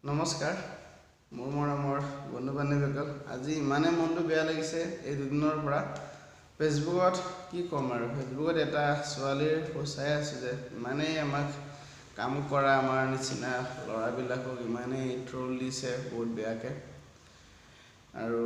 নমস্কাৰ মোৰ মৰমৰ বন্ধু বান্ধৱীসকল, আজি ইমানেই মনটো বেয়া লাগিছে এই দুদিনৰ পৰা। ফেচবুকত কি ক'ম আৰু, ফেচবুকত এটা ছোৱালীৰ পোষ্ট চাই আছোঁ যে ইমানেই আমাক কাম কৰা আমাৰ নিচিনা ল'ৰাবিলাকক ইমানেই ট্ৰল দিছে বহুত বেয়াকৈ। আৰু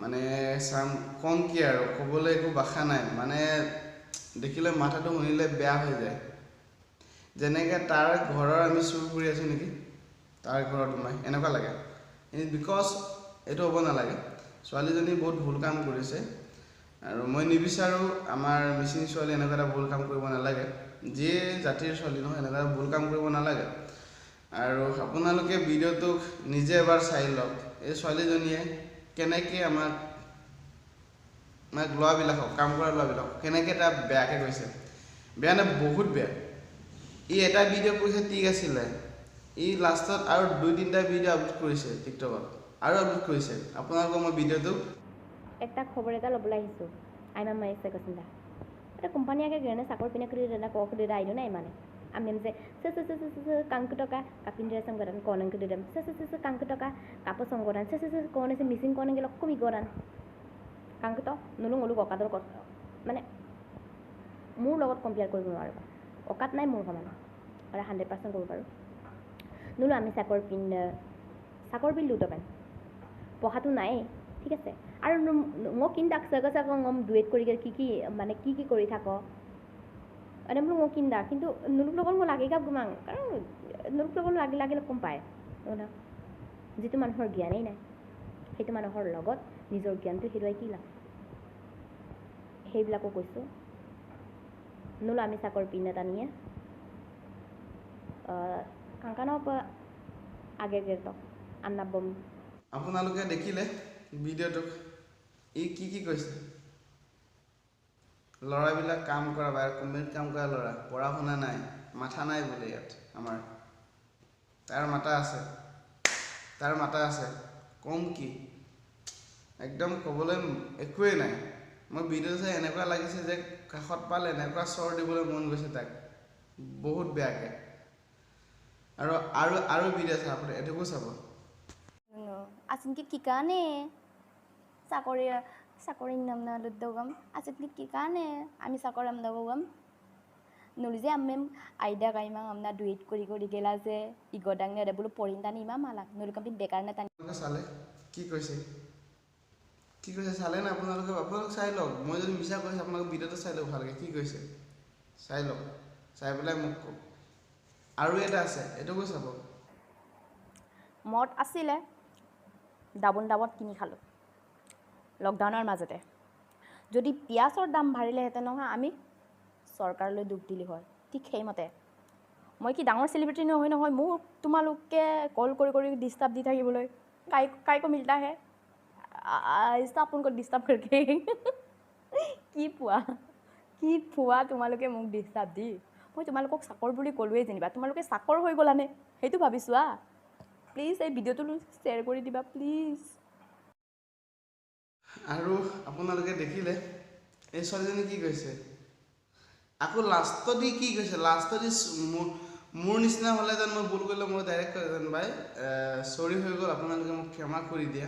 মানে চাম ক'ম কি আৰু, ক'বলৈ একো ভাষা নাই, মানে দেখিলে মাথাটো শুনিলে বেয়া হৈ যায়। যেনেকৈ তাৰ ঘৰৰ আমি চুৰ কৰি আছোঁ নেকি, তাৰ ঘৰত সোমাই এনেকুৱা লাগে। Because এইটো হ'ব নালাগে, ছোৱালীজনী বহুত ভুল কাম কৰিছে আৰু মই নিবিচাৰোঁ আমাৰ মিচিং ছোৱালী এনেকুৱা এটা ভুল কাম কৰিব নালাগে, যিয়ে জাতিৰ ছোৱালী নহয় এনেকুৱা এটা ভুল কাম কৰিব নালাগে। আৰু আপোনালোকে ভিডিঅ'টোক নিজে এবাৰ চাই লওক, এই ছোৱালীজনীয়ে কেনেকৈ আমাক ল'ৰাবিলাকক, কাম কৰা ল'ৰাবিলাকক কেনেকৈ এটা বেয়াকৈ কৈছে। বেয়া নে বহুত বেয়া। ই এটা ভিডিঅ' কৰিছে ঠিক আছিলে, ই লাষ্টত আৰু 2-3টা ভিডিঅ' আপলোড কৰিছে টিকটকত আৰু আপলোড কৰিছে। আপোনালোকক মই ভিডিঅ'টো একটা খবৰ এটা ল'বলৈ আহিছোঁ। আইমা মাৰিছে কৈছিল এটা কোম্পানী আগে গেৰণে চাকৰ পিনে খুলি দাদা ক খুলি আইনো নাই মানে আমি যে কাংকুটকা কাপিন সংগঠন কনং খুলি কাংকুটকা কাপোৰ সংগঠন কন আছে মিচিং কন গেল কমি গৰান কাংকুট নুলুং উলুক অকাতৰ মানে মোৰ লগত কম্পেয়াৰ কৰিব নোৱাৰোঁ, অকাত নাই মোৰ সমান আৰু 100% ক'ব পাৰোঁ। নুলো আমি চাকৰ পিন চাকৰ বিল দুটকান পঢ়াটো নাই ঠিক আছে। আৰু মই কিন্দাক চাগ চাগ ngম ডুৱেট কৰি কি কি মানে কি কি কৰি থাক মানে বোলো মই কিন্দা, কিন্তু নুলুক লগত মই লাগি গাপ গুমাং, কাৰণ নুলুক লগত লাগি লাগিলে গম পায় যিটো মানুহৰ জ্ঞানেই নাই সেইটো মানুহৰ লগত নিজৰ জ্ঞানটো হেৰুৱাই কি লাভ, সেইবিলাকো কৈছোঁ। নুলো আমি চাকৰ পিন এটা নিয়ে কাংকানৰ আগে আন্না বম। আপোনালোকে দেখিলে ভিডিঅ'টোক ই কি কি কৈছে, ল'ৰাবিলাক কাম কৰা বা কোম্পানীত কাম কৰা ল'ৰা, পঢ়া শুনা নাই, মাথা নাই বোলে ইয়াত আমাৰ, তাৰ মাথা আছে, তাৰ মাথা আছে, কম কি একদম ক'বলৈ একোৱেই নাই। মই ভিডিঅ' চাই এনেকুৱা লাগিছে যে কাষত পালে এনেকুৱা চৰ দিবলৈ মন গৈছে তাক বহুত বেয়াকৈ। আৰু আৰু আৰু ভিডিঅ' চাব, আপুনি এইটোকো চাব। আচিনকি কি কাৰণে চাকৰি চাকৰিৰ নাম না লুদ্দগম আচিনকি কি কাৰণে আমি চাকৰ আমদাগম নুলি যে আমি আইদা গাইমাং আমনা ডুৱেট কৰি কৰি গেলা যে ইগদাং নে বোলো পৰিণ টানি ইমান মালাক নুলি কাম্পিন বেকাৰ নে টানি চালে কি কৈছে, কি কৈছে চালে না আপোনালোকে, আপোনালোক চাই লওক, মই যদি মিছা কৈছোঁ আপোনালোকে ভিডিঅ'টো চাই লওক ভালকৈ কি কৈছে চাই লওক, চাই পেলাই মোক কওক। আৰু এটা আছে এইটোকো চাব। মদ আছিলে ডাবল দামত কিনি খালোঁ লকডাউনৰ মাজতে, যদি পিঁয়াজৰ দাম বাঢ়িলেহেঁতেন নহয় আমি চৰকাৰলৈ দুখ দিলি হয়। ঠিক সেইমতে মই কি ডাঙৰ চেলিব্ৰিটি নহয় নহয়, মোক তোমালোকে কল কৰি কৰি ডিষ্টাৰ্ব দি থাকিবলৈ কাই কাইকো মিলতা হে আপোনক ডিষ্টাৰ্ব কৰি কি পোৱা কি পোৱা তোমালোকে মোক ডিষ্টাৰ্ব দি। মই তোমালোকক চাকৰ বুলি ক'লোৱেই যেনিবা, তোমালোকে চাকৰ হৈ গ'লানে সেইটো ভাবিছোৱা। প্লিজ এই ভিডিঅ'টো শ্বেয়াৰ কৰি দিবা প্লিজ। আৰু আপোনালোকে দেখিলে এই ছোৱালীজনী কি কৈছে, আকৌ লাষ্টত দি কি কৈছে, লাষ্টত দি মোৰ নিচিনা হ'লে যেন মই ভুল কৰিলে মই ডাইৰেক্ট কৈ যেন ভাই চৰি হৈ গ'ল, আপোনালোকে মোক ক্ষমা কৰি দিয়া।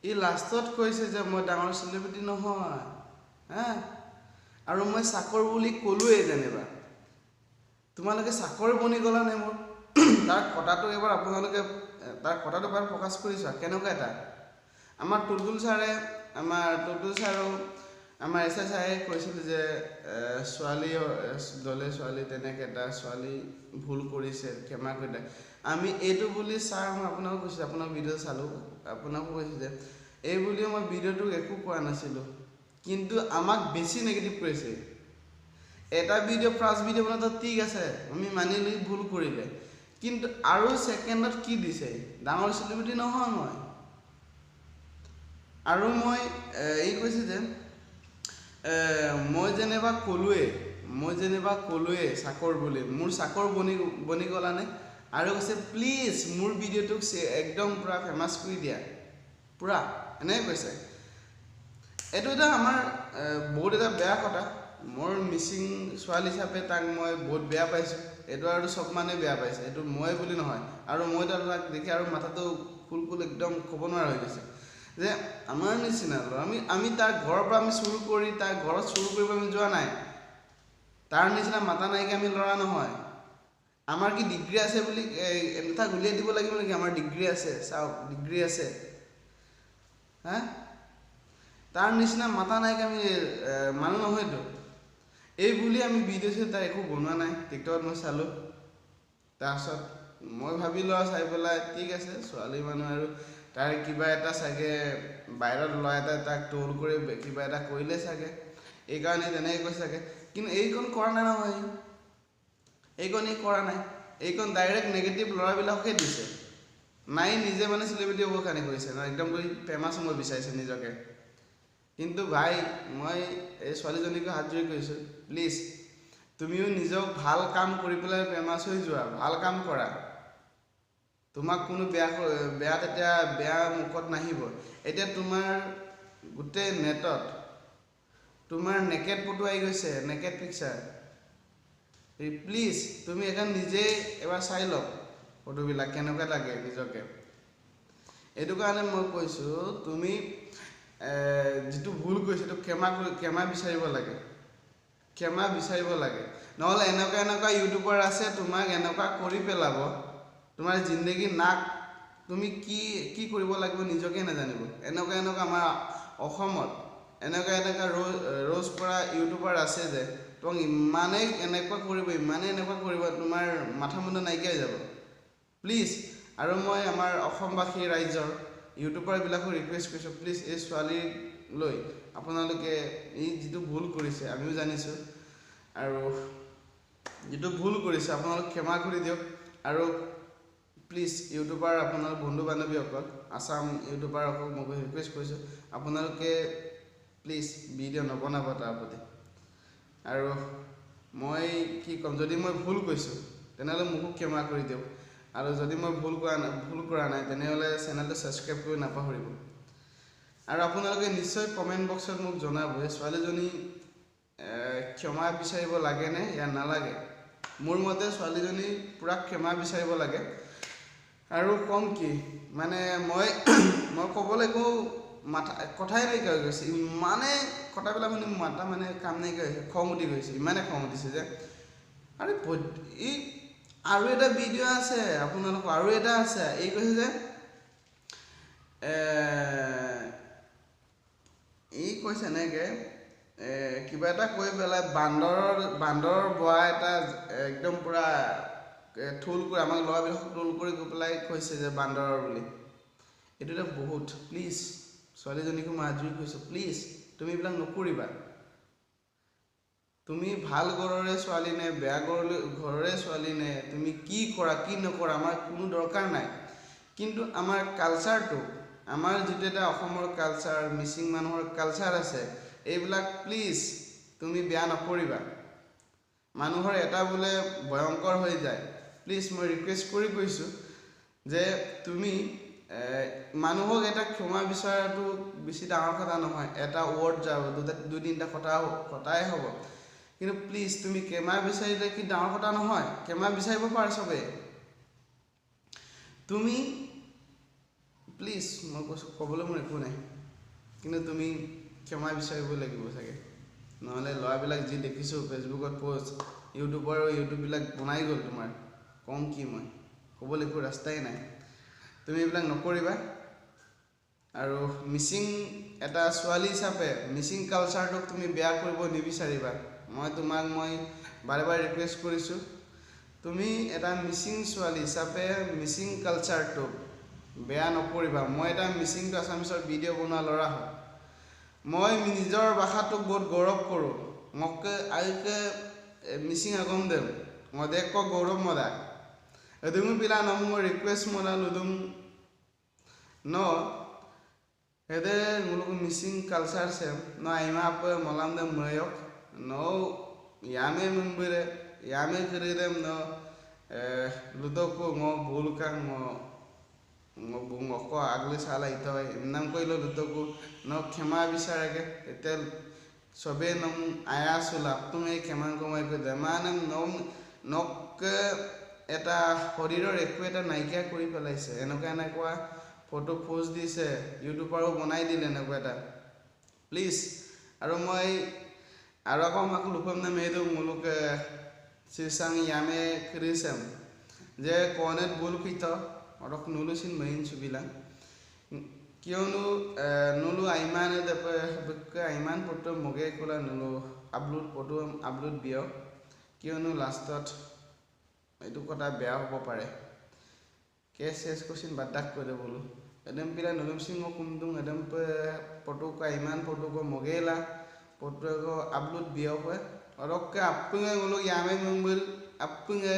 ই লাষ্টত কৈছে যে মই ডাঙৰ চেলিব্ৰিটি নহয় হা, আৰু মই চাকৰ বুলি ক'লোৱেই যেনিবা, তোমালোকে চাকৰ বনি গ'লা নে মোৰ। তাৰ কথাটো এবাৰ আপোনালোকে তাৰ কথাটো এবাৰ প্ৰকাশ কৰি চোৱা কেনেকুৱা এটা। আমাৰ টুলটুল ছাৰে, আমাৰ টুলটুল ছাৰো আমাৰ এছ I ছাৰে কৈছিল যে ছোৱালী দলে ছোৱালী তেনেকৈ এটা ছোৱালী ভুল কৰিছে ক্ষমা কৰি দিয়া। আমি এইটো বুলি ছাৰ মই আপোনাকো কৈছোঁ, আপোনাৰ ভিডিঅ' চালোঁ, আপোনাকো কৈছোঁ যে এই বুলিও মই ভিডিঅ'টোক একো কোৱা নাছিলোঁ, কিন্তু আমাক বেছি নেগেটিভ কৰিছে। এটা ভিডিঅ' ফাৰ্ষ্ট ভিডিঅ' বনাওঁতে ঠিক আছে আমি মানি লৈ ভুল কৰিলে, কিন্তু আৰু ছেকেণ্ডত কি দিছে, ডাঙৰ চেলিব্ৰিটি নহয় মই। আৰু মই এই কৈছে যে মই যেনিবা ক'লোৱেই, মই যেনিবা ক'লোৱেই চাকৰ বুলি, মোৰ চাকৰ বনি বনি গ'লানে। আৰু কৈছে প্লিজ মোৰ ভিডিঅ'টোক একদম পূৰা ফেমাছ কৰি দিয়া, পূৰা এনেকৈ কৈছে। এইটো এটা আমাৰ বহুত এটা বেয়া কথা, মোৰ মিচিং ছোৱালী হিচাপে তাক মই বহুত বেয়া পাইছোঁ। এইটো আৰু চব মানুহে বেয়া পাইছে, এইটো মই বুলি নহয়। আৰু মই তাক দেখি আৰু মাথাটো কুল একদম ক'ব নোৱাৰা হৈ গৈছে যে আমাৰ নিচিনা ল'ৰা আমি তাৰ ঘৰৰ পৰা আমি চুৰ কৰি তাৰ ঘৰত চুৰ কৰিব আমি যোৱা নাই। তাৰ নিচিনা মাথা নাইকিয়া আমি ল'ৰা নহয়। আমাৰ কি ডিগ্ৰী আছে বুলি এটা উলিয়াই দিব লাগিব নেকি? আমাৰ ডিগ্ৰী আছে, চাওক ডিগ্ৰী আছে। হা, তাৰ নিচিনা মাথা নাইকিয়া আমি মানুহ নহয়তো। এই বুলি আমি ভিডিঅ' চিডিঅ' তাৰ একো বনোৱা নাই। টিকটকত মই চালোঁ, তাৰপাছত মই ভাবিলোঁ আৰু চাই পেলাই ঠিক আছে ছোৱালী মানুহ আৰু তাৰ কিবা এটা চাগে বাহিৰত ল'ৰা এটা তাক ট্ৰল কৰি কিবা এটা কৰিলে চাগে, এইকাৰণে তেনেকৈ কৈছে চাগে। কিন্তু এইকণ কৰা নাই নহয়, এইকণ এই কৰা নাই, এইকণ ডাইৰেক্ট নেগেটিভ ল'ৰাবিলাককে দিছে। নাই নিজে মানে চেলিব্ৰিটি হ'বৰ কাৰণে কৰিছে, একদম কৰি ফেমাছ হ'ব বিচাৰিছে নিজকে। কিন্তু ভাই মই এই ছোৱালীজনীকো হাত জোৰি কৈছোঁ, প্লিজ তুমিও নিজক ভাল কাম কৰি পেলাই ফেমাছ হৈ যোৱা, ভাল কাম কৰা। তোমাক কোনো বেয়া বেয়া তেতিয়া বেয়া মুখত নাহিব। এতিয়া তোমাৰ গোটেই নেটত তোমাৰ নেকেট ফটো আহি গৈছে, নেকেট পিকচাৰ। প্লিজ তুমি এখন নিজেই এবাৰ চাই লওক ফটোবিলাক কেনেকুৱা লাগে নিজকে। এইটো কাৰণে মই কৈছোঁ তুমি যিটো ভুল কৰিছে সেইটো ক্ষমা বিচাৰিব লাগে, ক্ষমা বিচাৰিব লাগে। নহ'লে এনেকুৱা এনেকুৱা ইউটিউবাৰ আছে তোমাক এনেকুৱা কৰি পেলাব, তোমাৰ জিন্দগী নাক তুমি কি কি কৰিব লাগিব নিজকে নাজানিব। এনেকুৱা এনেকুৱা আমাৰ অসমত এনেকুৱা এনেকুৱা ৰ'জ কৰা ইউটিউবাৰ আছে যে তোমাক ইমানেই এনেকুৱা কৰিব, ইমানেই এনেকুৱা কৰিব, তোমাৰ মাথা মুণ্ডা নাইকিয়া হৈ যাব। প্লিজ আৰু মই আমাৰ অসমবাসী ৰাইজৰ ইউটিউবাৰবিলাকো ৰিকুৱেষ্ট কৰিছোঁ, প্লিজ এই ছোৱালীক লৈ আপোনালোকে এই যিটো ভুল কৰিছে আমিও জানিছোঁ, আৰু যিটো ভুল কৰিছে আপোনালোক ক্ষমা কৰি দিয়ক। আৰু প্লিজ ইউটিউবাৰ আপোনালোক বন্ধু বান্ধৱীসকল, আছাম ইউটিউবাৰসকলক মই ৰিকুৱেষ্ট কৰিছোঁ, আপোনালোকে প্লিজ ভিডিঅ' নবনাব তাৰ প্ৰতি। আৰু মই কি ক'ম, যদি মই ভুল কৈছোঁ তেনেহ'লে মোকো ক্ষমা কৰি দিয়ক, আৰু যদি মই ভুল কৰা নাই তেনেহ'লে চেনেলটো ছাবস্ক্ৰাইব কৰি নাপাহৰিব। আৰু আপোনালোকে নিশ্চয় কমেণ্ট বক্সত মোক জনাব এই ছোৱালীজনী ক্ষমা বিচাৰিব লাগেনে ইয়া নালাগে। মোৰ মতে ছোৱালীজনী পূৰা ক্ষমা বিচাৰিব লাগে। আৰু ক'ম কি মানে মই ক'বলৈ একো মাথা কথাই নাইকিয়া হৈ গৈছে, ইমানেই কথাবিলাক শুনি মাথা মানে কাম নাইকিয়া হৈছে, খং উঠি গৈছে, ইমানেই খং উঠিছে যে আৰে এই আৰু এটা ভিডিঅ' আছে আপোনালোকৰ, আৰু এটা আছে, এই কৈছে যে এই কৈছে এনেকৈ কিবা এটা কৈ পেলাই বান্দৰৰ বোৱা এটা একদম পূৰা থোল কৰি আমাক ল'ৰাবিলাকক ট্ৰল কৰি গৈ পেলাই কৈছে যে বান্দৰৰ বুলি। এইটো এটা বহুত প্লিজ ছোৱালীজনীকো মই আজৰি কৈছোঁ, প্লিজ তুমি এইবিলাক নকৰিবা। তুমি ভাল ঘৰৰে ছোৱালী নে বেয়া ঘৰৰে ছোৱালী নে, তুমি কি কৰা কি নকৰা আমাৰ কোনো দৰকাৰ নাই। কিন্তু আমাৰ কালচাৰটো, আমাৰ যিটো এটা অসমৰ কালচাৰ, মিচিং মানুহৰ কালচাৰ আছে, এইবিলাক প্লিজ তুমি বেয়া নকৰিবা। মানুহৰ এটা বোলে ভয়ংকৰ হৈ যায়। প্লিজ মই ৰিকুৱেষ্ট কৰি কৈছোঁ যে তুমি মানুহক এটা ক্ষমা বিচৰাটো বেছি ডাঙৰ কথা নহয়, এটা ৱৰ্ড যাব, দুই তিনিটা কথাই হ'ব। কিন্তু প্লিজ তুমি ক্ষমা বিচাৰিলে কি ডাঙৰ কথা নহয়, ক্ষমা বিচাৰিব পাৰে চবেই। তুমি প্লিজ মই কৈছোঁ, ক'বলৈ মোৰ একো নাই, কিন্তু তুমি ক্ষমা বিচাৰিব লাগিব চাগে। নহ'লে ল'ৰাবিলাক যি দেখিছোঁ ফেচবুকত প'ষ্ট, ইউটিউবৰ ইউটিউববিলাক বনাই গ'ল তোমাৰ, কম কি মই ক'বলৈ একো ৰাস্তাই নাই। তুমি এইবিলাক নকৰিবা। আৰু মিচিং এটা ছোৱালী হিচাপে মিচিং কালচাৰটোক তুমি বেয়া কৰিব নিবিচাৰিবা। মই তোমাক বাৰে বাৰে ৰিকুৱেষ্ট কৰিছোঁ, তুমি এটা মিচিং ছোৱালী হিচাপে মিচিং কালচাৰটোক বেয়া নকৰিবা। মই এটা মিচিং টু আছামিছৰ ভিডিঅ' বনোৱা ল'ৰা হয়, মই নিজৰ ভাষাটোক বহুত গৌৰৱ কৰোঁ। মোকে আইকে মিচিং আগম দেম মই দেখ গৌৰৱ মদা এদুঙো পিলা নম ৰিকুৱেষ্ট মদা লুদুং ন হেদে মুলুক মিচিং কালচাৰ সেম ন আইমা আপ মলাম দে ময়ক ন ইয়ামে মুম্বুৰে ইয়ামে কৰিদেম ন লুদকো ঙ ভুল কাং ঙ আগলি চালা ইত ইমনাম কৰিলে লুদকো ন ক্ষমা বিচাৰেগে। এতিয়া চবে নম আয়া চোলা তুমি ক্ষমা কমাই কৈ মানে নম নক এটা শৰীৰৰ একো এটা নাইকিয়া কৰি পেলাইছে। এনেকুৱা এনেকুৱা ফটো পোষ্ট দিছে, ইউটিউবাৰো বনাই দিলে এনেকুৱা এটা। প্লিজ আৰু মই আৰু আকৌ আমাক লুকাম না মেইটো মুলুক চিচাং ইয়ামে ক্ৰিছেম যে কনেত ভুল কৃত অলপ নুলুচিন মেইন ছবিলা কিয়নো নুলু আইমান আইমান ফটো মগে কোলা নুলু আপলোড ফটো আপলোড বিয় কিয়নো লাষ্টত এইটো কথা বেয়া হ'ব পাৰে। কেছ চেছ কৈছিল বাদাক কৰি বোলো একদম পিলা নুলুম সিং কুমদুং একদম ফটো ইমান ফটো মগেলা ফটো আপলোড বিয় হয় অলপকে আপুঙে বোলো ইয়ামে মুম্বুল আপুঙে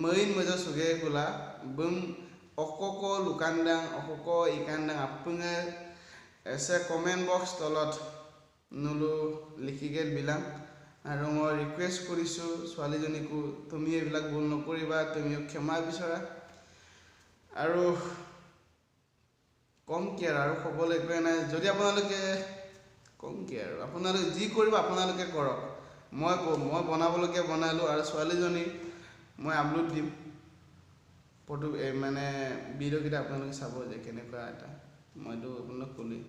মেইন মজা সুগে কোলা বুম অকক লুকান্দাং অকক ইকান্দাং আপুঙে এছে কমেণ্ট বক্স তলত নুলু লিখি গেল বিলাক। আৰু মই ৰিকুৱেষ্ট কৰিছোঁ ছোৱালীজনীকো, তুমি এইবিলাক ভুল নকৰিবা, তুমিও ক্ষমা বিচৰা। আৰু কম কি আৰু ক'বলৈ একোৱে নাই। যদি আপোনালোকে কম কি আৰু আপোনালোকে যি কৰিব আপোনালোকে কৰক, মই মই বনাবলগীয়া বনালোঁ আৰু ছোৱালীজনী মই আপলোড দিম ফটো মানে ভিডিঅ'কেইটা আপোনালোকে চাব যে কেনেকুৱা এটা মইতো আপোনালোক ক'লোৱেই।